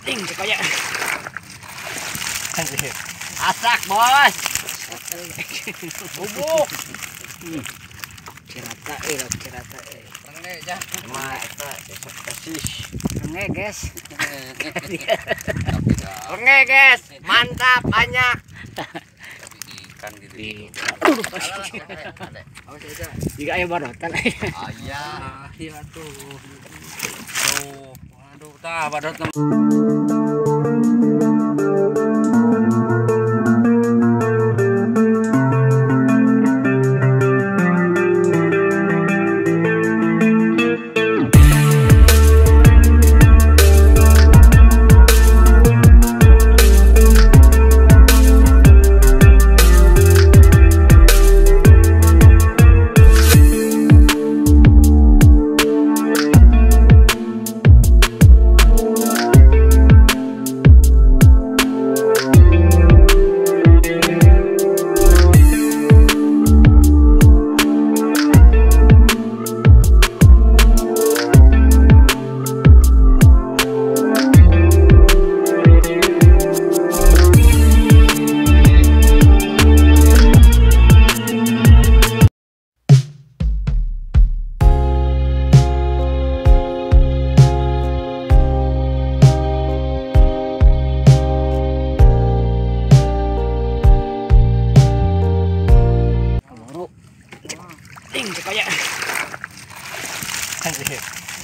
Ting pokoknya. Asak, bos. Bubuk. Cirata cirata. Renge jah. Ma eta besok kasih. Renge, guys. Renge, guys. Mantap banyak. Ikan gitu. Jika aya barotan. Aya. Iya tuh. Tuh, aduh tah badot.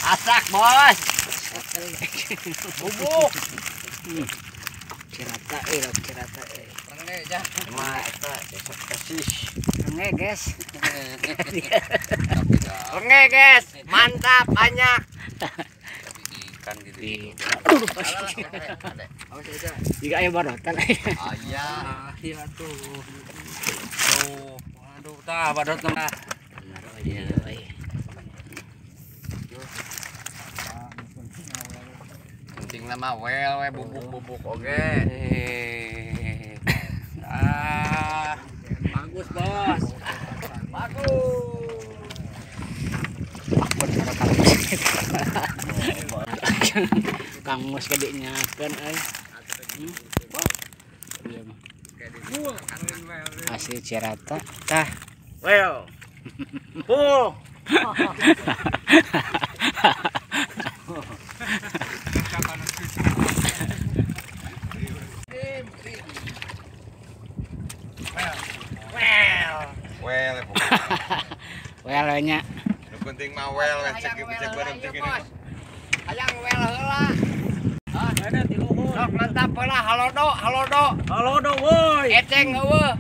Asak, bos. Bubuk. Cirata cirata. Renge jah. Ma eta besok kasih. Renge, guys. Renge, guys. Mantap banyak. Ikan gitu. Jika aya barotan. Aya. Iya tuh. Tuh, aduh tah badot mah. Penting nama wel we bubuk-bubuk oge. Ah, bagus, bos. Bagus. Kang Mus gede nyakeun euy. Asli Cirata tah. Well. Full. Well, well nya. Nu penting mah well cek cek bareng cek ini. Hayang well heula. Sok mantap heula halodo halodo. Halodo woi. Eceng eueuh.